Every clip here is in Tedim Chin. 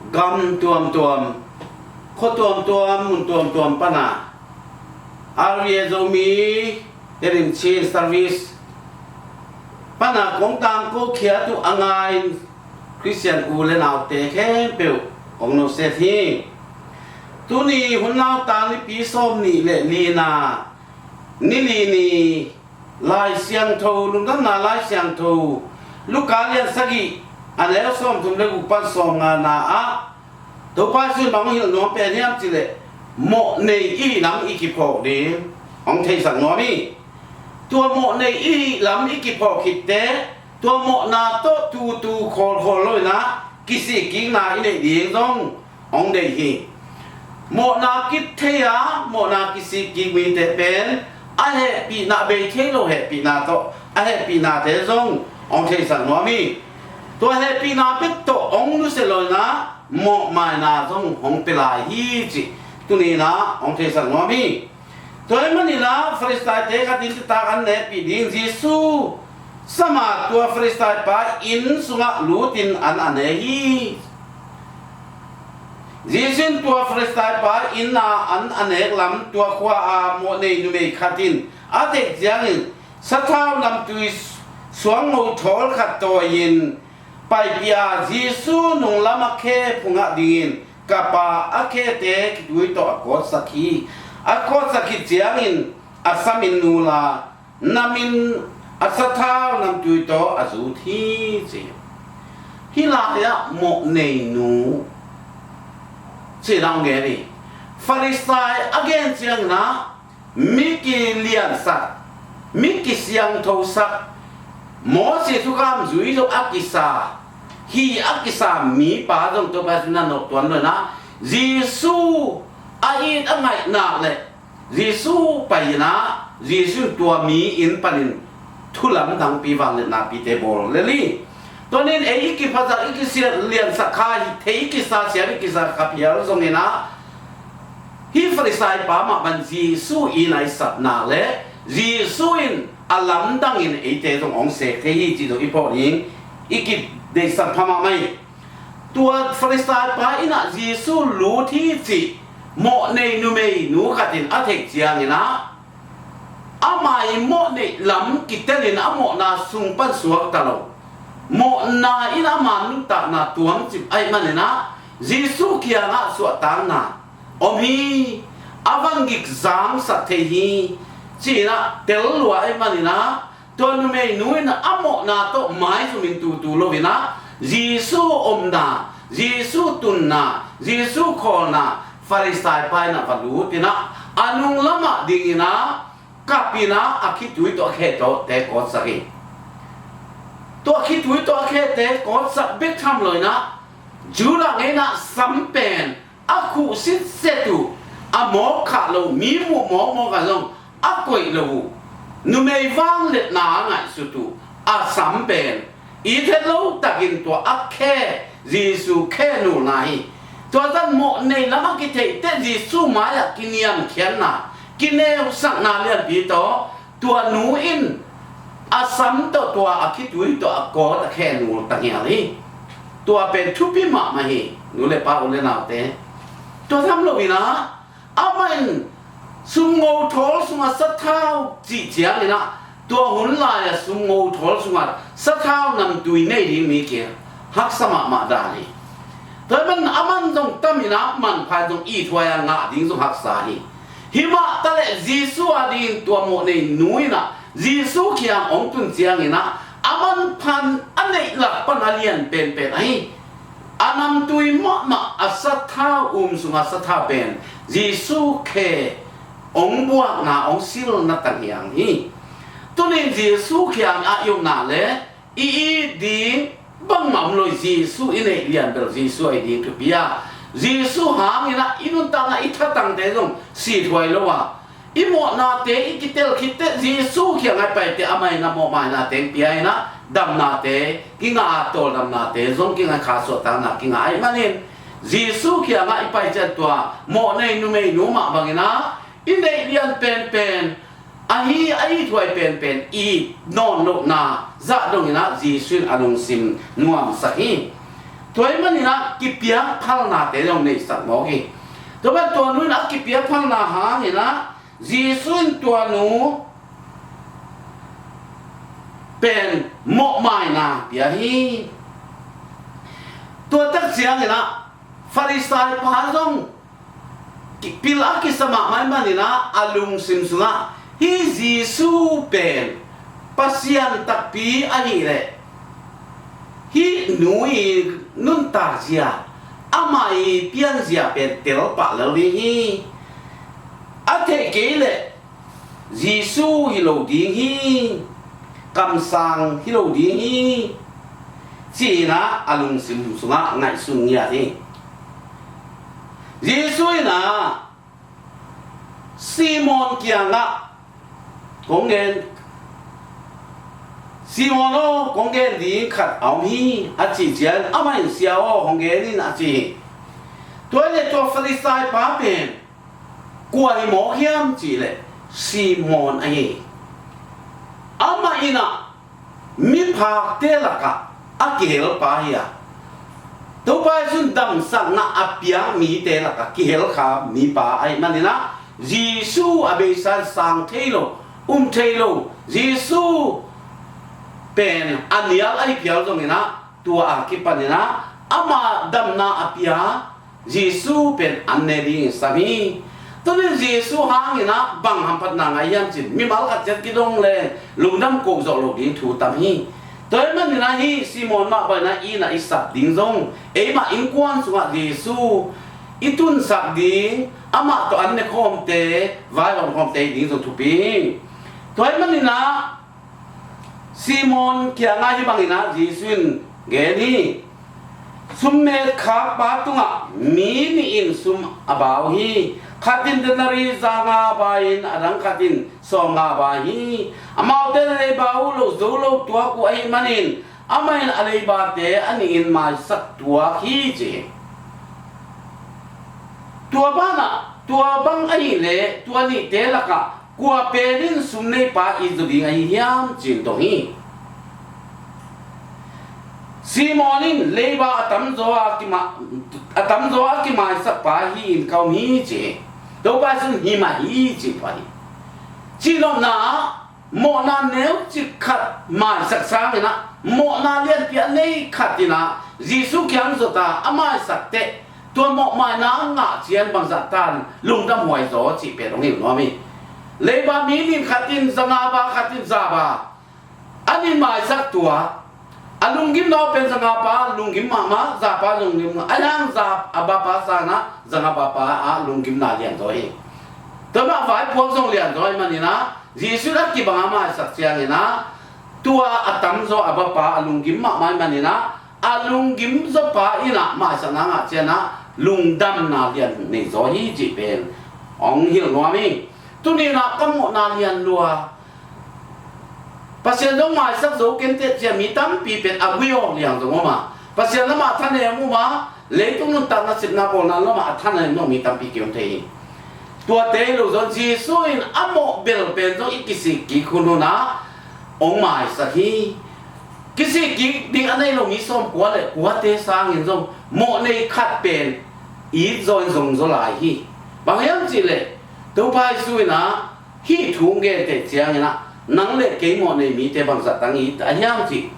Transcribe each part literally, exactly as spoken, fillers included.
gam tuamtuam, khua tuamtuam, mun tuamtuam pana R V A Zomi Tedim Chin Service pana kong tangko khiat uh a ngai Khristian u le naute khempeuh hong nusiat hi. Tuni hun Lautan nipi sawm nih le lina, ni li ni, Lai Siangtho, Lungdamna Lai Siangtho, Luka lian sagih, a neu sawmthum le guk pan sawmnga na ah, Topa Jesuh in bang hong hilh nuam pen hiam cih leh, mawh nei i hih lam i kiphawk ding hong theisak nuam hi. Tua mawh nei i hih lam i kiphawk khit teh, tua mawhna tawh tutu khawlkhawl lo in ah, kisik kikna i neih ding zong hong deih hi. Mawhna kithei a, mawhna kisik kik mite pen a hehpihna, bei thei lo hehpihna tawh a hehpihnate zong hong theisak nuam hi. Tua hehpihna bek tawh hong nusia lo in ah, mawhmaina zong hong pia lai hi cih tuni in ah hong theisak nuam hi. Tua ahih manin ah Farisaite khat in citak an nekpih ding, Jesuh sam a tua Farisai pa inn sungah lut in an a ne hi. Jesuh in tua Farisai pa inn a an a nek lam, tua khua a mawh nei numei khat in a theih ciangin sathau namtui suangno thawl khat tawi in paipih a, Jesuh nunglam a khe phungah dingin kap a, a khete khitui tawh a kawtsak hi. A kawtsak khit ciangin a sam in nul a, nam in a sathau namtui tawh a zut hi, ci. Hih lai-ah mawh nei nu ci-in ah hong gen hi. Farisai a gen ciangin ah mi kiliansak, mi kisiangthosak, Moses thukham zui zong a kisa, hi a kisa mipa zong Topa Jesuh in a nawk tuan lo in ah, Jesuh a it a ngaih nak leh Jesuh pai in ah, Jesuh in tua mi inn panin thu lamdangpi vangliatnapite bawl lel hi. Tua in ei i kiphasak, i kisiat liansak kha hi, thei i kisa, siam i kisa kha phial zongin ah, hih Farisai pa mah bang Jesuh in a i sap nak leh Jesuh in a lamdangin eite zong hong sek thei hi cih zong i phawk ding i kideihsak pha mahmah hi. Tua Farisai pa inn ah Jesuh lut hi cih mawh nei numei nu khat in a theih ciangin ah, ama i mawh neih lam kitelin a mawhna sung pan suakta lo, mawhna in ama nuntakna tuamcip ahih manin ah, Jesuh kiangah suahtakna om hi, a vangik zangsak thei hi, ci-in ah tel lua ahih manin ah, tua numei nu in a mawhna tawh maizumin tutu lo in ah, Jesuh omna, Jesuh tunna, Jesuh khawlna Farisai pa inn ah va lut in ah, a nunglam ah dingin ah, kap in ah, a khitui tawh a khe tawh te kawtsak hi. Tua khitui tawh a khe te kawtsak bek tham lo in ah, Judah ngeina sam pen a khuh sitset uh, a mawk khah lo, mi muh mawkmawk ah zong a koih lo uh, numei vangliatna a ngaihsut uh, a sam pen it het lo takin tua a khe, Jesuh khe nulna hi. Tua zan mawh nei lam a kitheih teh Jesuh mai-ah kiniamkhiatna, kineusakna lianpi tawh, tua nu in a sam tawh tua a khitui tawh a kawt a khe nul tanghial hi. Tua pen thupi mahmah hi, nu le pa, u le naute. Tua tham lo in ah, amah in sumngo thawl sungah sathau cih ciangin ah, tua hun lai-a sumngo thawl sungah sathau namtui nei ding mi kia haksa mahmah dan hi. Tua ahih manin aman zong tam in ah, manpha in zong ithuai a ngah ding zong haksa hi. Himah taleh Jesuh a dingin tua mawh nei nu in ah Jesuh kiang hong tun ciangin ah, a manpha in a neih lak pan a lian penpen ahi, a namtui mahmah a sathau, um sungah sathau pen Jesuh khe hong buakna, hong silna tanghiang hi. Tuni in Jesuh kiang ah i om nak leh i it ding bangmah om lo hi. Jesuh i neih lian bel Jesuh a it ding thupi a, Jesuh hangin ah i nuntakna, i thatangte zong sithuai lo a, i mawhnate i kitel khit teh Jesuh kiangah i pai teh amah in a mawhmaina teng pia in ah, damnate kingah a, tawldamnate zong kingah, kha suahtakna kingah ahih manin, Jesuh kiangah i pai ciang tua mawh nei numei nu mah bangin ah i neih lian penpen, ahi a ithuai penpen i nawn lohna zah dongin ah Jesuh in a lungsim nuamsak hi. Tua ahih manin ah kipiak phalnate zong neisak mawk hi. Tua ban tua nu in a kipiak phalna hangin ah Jesu in tua nu pen mawhmaina pia hi. Tua tak ciangin ah Farisai pa zong pil a kisa mahmah ahih manin ah a lungsim sungah hih Jesu pen Pasian takpi ahih leh hih nu i nuntakzia, amah i pianzia pen telpah lel ding hi. A theih kei leh Jesu hi lo ding hi, kamsang hi lo ding hi, ci-in ah a lungsim sungah ngaihsun ngiat hi. Jesu in ah Simon kiangah, kong gen, Simon aw, kong gen ding khat a om hi, a cih ciang amah in, Sia aw, hong gen in, a ci hi. Tua hi leh tua Farisai pa pen kua hi mawk hiam cih leh Simon ahi hi. Amah in ah miphakte lakah a kihel pa hi a, Topa Jesu in damsakna a piak mite lakah kihel kha mipa ahih manin ah Jesu a beisa in sang thei lo, um thei lo. Jesu pen a nial ahi phial zongin ah tua a kipanin ah ama damna a pia Jesu pen an ne dingin sam hi. Tunin Jesu hangin ah bang hamphatna ngah hiam cih leh mimal khat ciat kidong leng lungdam ko zawh loh ding thu tam hi. Tua ahih manin ah hih Simon mah bangin ah i na i sap ding zong, eimah innkuan sungah Jesu i tunsak ding, amah tawh an ne khawmte, vaihawm khawmte hi ding zong thupi hi. Tua ahih manin ah Simon kiangah hih bangin ah Jesu in gen hi. Summet khakpa tungah mi nih in sum a ba uh hi. Khat in denari za nga ba in, a dang khat in sawm nga ba hi. Amaute leiba uh lo zo lo tuak uh ahih manin amah in a leibate a nih in maisak tuak hi, ci hi. Tua banah, tua bang ahih leh tua nihte lakah kua pen in sum neipa it zaw ding ahi hiam, ci-in dong hi. Simon in leiba a tamzaw a kima-, a tamzaw a kimaisakpa hi-in ka om hi, ci hi. Topa Jesu in hi mah hi, ci pah hi. Cihnopna ah mawhna neucik khat maisak sangin ah mawhna lianpi a nei khat in ah Jesu kiang zot a a maisak teh tua mawhmaina a ngah ciang bangzah tan lungdam huai zaw cih pen hong hilh nuam hi. Leiba mi nih khat in za nga ba, khat in za ba, a nih maisak tua a lunggimna uh pen za nga pa lunggim mahmah, za pa lunggim, a hiang za a ba pa sangin ah za nga ba pa ah lunggimna lian zaw hi. Tua mah vaipuak zong lian zaw ahih manin ah Jesu in a kibang a maisak ciangin ah tua a tamzaw a bapa a lunggim mahmah ahih manin ah a lunggim zawpa in ah maisakna ngah ciangin ah lungdamna lian nei zaw hi cih pen hong hilh nuam hi. Tuni in ah ka mawhna lian lua, Pasian zong maisak zo kei inteh ci-a mi tampi pen a gui awk liang zong om a, Pasian lamah thanem om a, leitung nuntakna sepna bawlna lamah a thanem lo mi tampi kiom thei hi. Tuate hi lo zong Jesu in a mawh bel pen zong i kisik kik hunhun ah hong maisak hi. Kisik kik ding a nei lo mi sawmkua le kuate sangin zong mawh nei khat pen it zaw in zong zaw lai hi. Bang hiam cih leh Topa Jesu in ah hih thu hong genteh ciangin ah nang le kei mawh nei mite bangzah tang it a hiam cih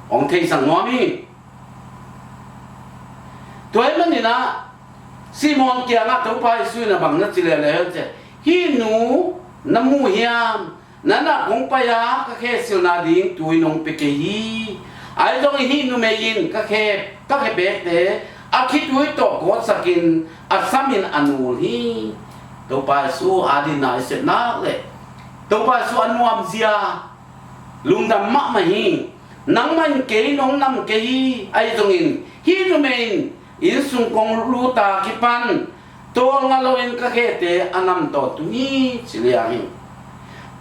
hong theisak nuam hi. Tua ahih manin ah Simon kiangah Topa Jesu in a bang na ci leuleu hiam cih leh, hih nu na mu hiam? Nang ah kong pai-a ka khe silna ding tui nong pia kei hi. Ahi zongin hih numei in ka khe, ka khe bekte a khitui tawh kawtsakin a samin a nul hi. Topa Jesu adingna i sep nak leh Topa Jesu a nuamzia lungdam mahmah hi. Nangmah in kei nong nam kei hi. Ahi zongin hih numei in inn sung kong lut a kipan tawlnga loin ka khete a nam tawntung hi, ci liang hi.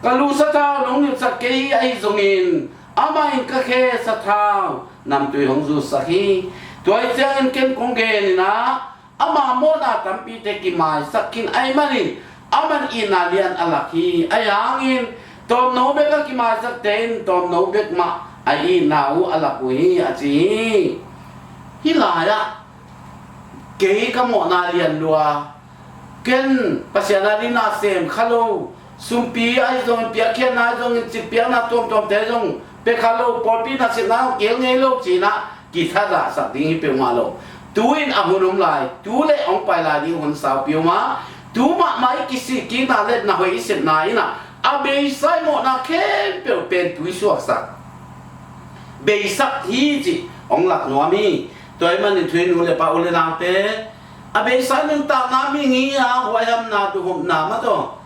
Ka lu sathau nong nilhsak kei hi. Ahi zongin amah in ka khe sathau namtui hong zutsak hi. Tua hi ciangin ken kong genin ah ama mawhna tampite kimaisak khin ahih manin aman itna lian a lak hi. Ahi hangin tawmno bek a kimaisakte in tawmno bek mah a itna uh a lak uh hi, a ci hi. Hih lai-ah kei ka mawhna lian lua, ken Pasian a ding na sem kha lo, sumpi ahi zongin, piakkhiatna ahi zongin, citpiakna tuamtuamte zong pia kha lo, pawlpi nasepna zong kihel ngei lo ci-in ah kithadahsak ding hi peuhmah lo. Tu-in a hun om lai, tu le hong pai lai ding hun saupi om a, tu mahmah i kisikkikna le na hoih i sepna in ah a beisa i mawhna khempeuh pen tui suaksak, beisak hi cih hong lak nuam hi. Tua ahih manin thu-in nu le pa, u le naute, a beisa nuntakna mihing hi a, huaihamna, duhhopna, mataw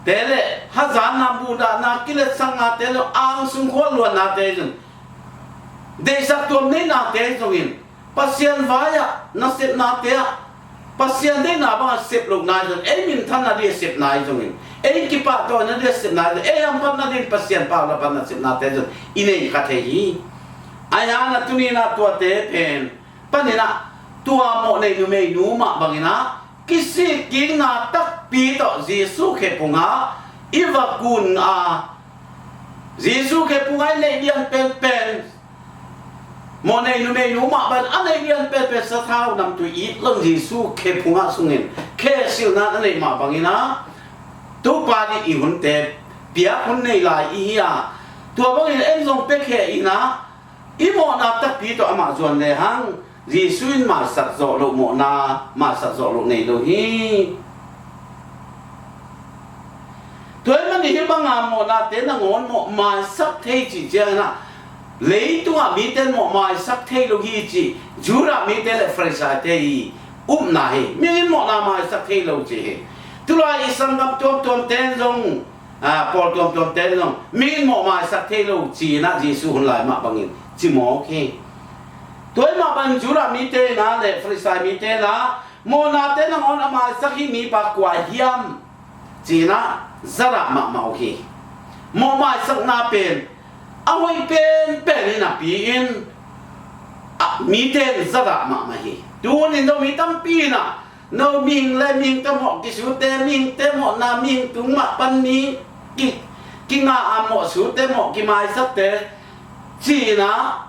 te le hazatna, muhdahna, kiletsaknate le angsung khualluannate zong, deihsak tuam neinate zongin, Pasian vai-ah nasepnate ah Pasian deihna bangah sep lohna hi zong, ei minthanna ding a sepna hi zongin, ei kipahtawina ding a sepna hi zong, ei hamphatna ding Pasian paulap a nasepnate zong i nei kha thei hi. Ahi hangin ah tuni-in ah tuate pen panin ah tua mawhnei numeinu mah bangin ah kisikkikna takpi tawh Jesu khephung ah i va kun a, Jesu khephung ah i neih lian penpen, mawhnei numeinu mah bangin a neih lian penpen sathau namtui it lo-in Jesu khephung ah sungin khesilna a neih mah bangin ah Topa nih i hunte piak hun nei lai i hi a, tua bangin en zong piakhia in ah i mawhna takpi tawh amah zuan lehang Jesu in maisak zawh loh mawhna, maisak zawh loh nei lo hi. Tua ahih manin hih banga mawhnate nangawn mawh maisak thei cih ciangin ah leitungah mite in mawh maisak thei lo hi cih Judah mite le Farisaite i upna hi. Mihing in mawhna maisak thei lo ci hi. Tulai i sanggam tuamtuamte in zong, a, pawl tuamtuamte in zong mihing in mawh maisak thei lo ci-in ah Jesu hun lai mah bangin ci mawk hi. Tua ahih mah bangin Judah mite in ah le Farisai mite in ah mawhnate nangawn a maisak hih mipa kua hiam ci-in ah zadah mahmah uh hi. Mawh maisakna pen a hoih penpen in a pi-in, a, mite in zadah mahmah hi. Tuni-in zong mi tampi in ah no mihing le mihingte mawh kisute, mihingte mawhna, mihing tung mah pan mi ki, kinga a mawh sute, mawh kimaisakte ci-in ah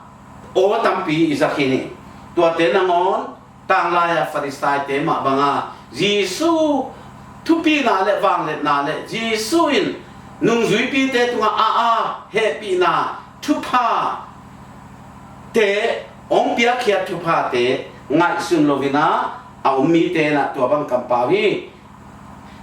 aw tampi i zak hi ni. Tuate nangawn tanglai-a Farisaite mah banga Jesu thupina le vangliatna le Jesu in nungzuipite tungah a, a hehpihna thuphate, hong piakkhiat thuphate ngaihsun lo-in ah a om mite in ah tua bang kampau hi.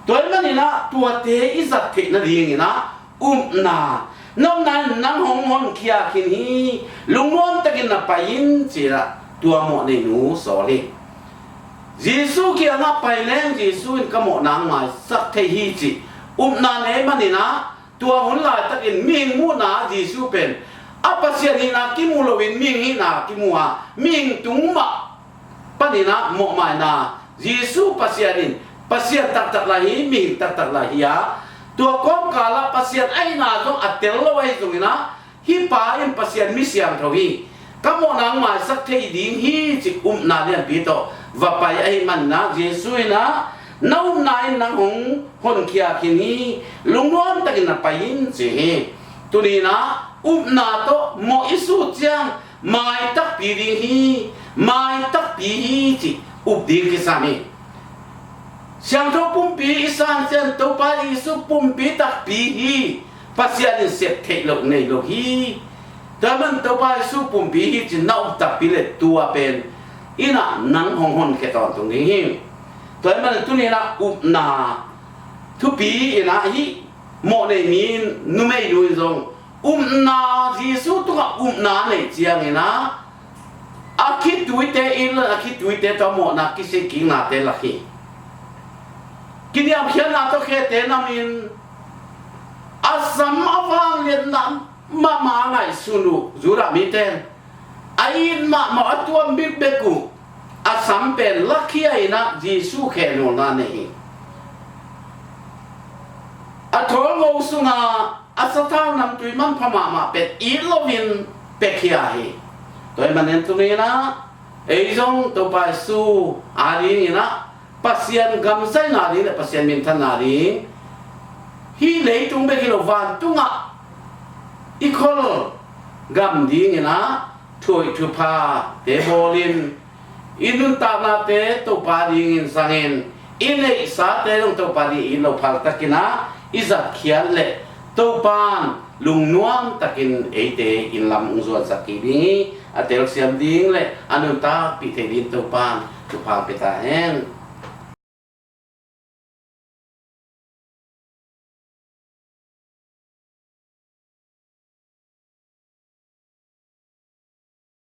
Tua ahih manin ah tuate i zat theih nadingin ah upna, na upna in nang hong honkhia khin hi, lungnuam takin na pai in ci-in ah tua mawhneinu sawl hi. Jesu kiangah pai leng Jesu in ka mawhna hong maisak thei hi cih upna nei manin ah tua hun laitakin mihing muhna Jesu pen a Pasian hihna kimu loin mihing hihna kimu a, mihing tung mah panin ah mawhmaina, Jesu Pasian in Pasian taktak lai hi, mihing taktak lai hi a, tua kawmkalah Pasian ahihna zong a tel lo ahi zongin ah hih pa in Pasian mi siangtho hi, ka mawhna hong maisak thei ding hi cih upna lianpi tawh va pai ahih manin ah Jesu in ah na upna in nang hong honkhia khin hi, lungnuam takin na pai in ci hi. Tuni-in ah upna tawh mawh i sut ciang mai takpi ding hi, mai takpi hi cih up ding kisam hi. Siangtho pumpi i san ciang Topa Jesu pumpi takpi hi, Pasian in sep theih loh nei lo hi. Tua man Topa Jesu pumpi hi cih na up takpi le tua pen in ah nang hong honkhia tawntung ding hi. Tua man tuni-in ah upna thupi in ah hih mawhnei mi numeinu in zong upna, Jesu tungah upna nei ciangin ah a khituite in a khituite tawh mawhna kisikkiknate lak hi. Kiniamkhiatna tawh khete namin a sam a vangliatna mahmah a ngaihsun uh Judah mite in a it mahmah a tuam bikbek uh a sam pen lakhia in ah Jesu khenolna nei hi. A thawlngo sungah a sathau namtui manpha mahmah pen it loin pekhia hi. Tua ahih manin tuni-in ah ei zong Topa Jesu adingin ah Pasian gam zaina ding le Pasian minthanna ding, hih leitung bek hi lo vantungah i khol gam dingin ah thuhoih thuphate bawlin, i nuntaknate Topa dingin zangin, i neihsate zong Topa dingin i lo phaltakin ah i zatkhiat leh Topan lungnuam takin eite in lam hong zuansak kik ding hi. A telsiam ding le a nuntakpih thei dingin Topan thupha pia ta hen.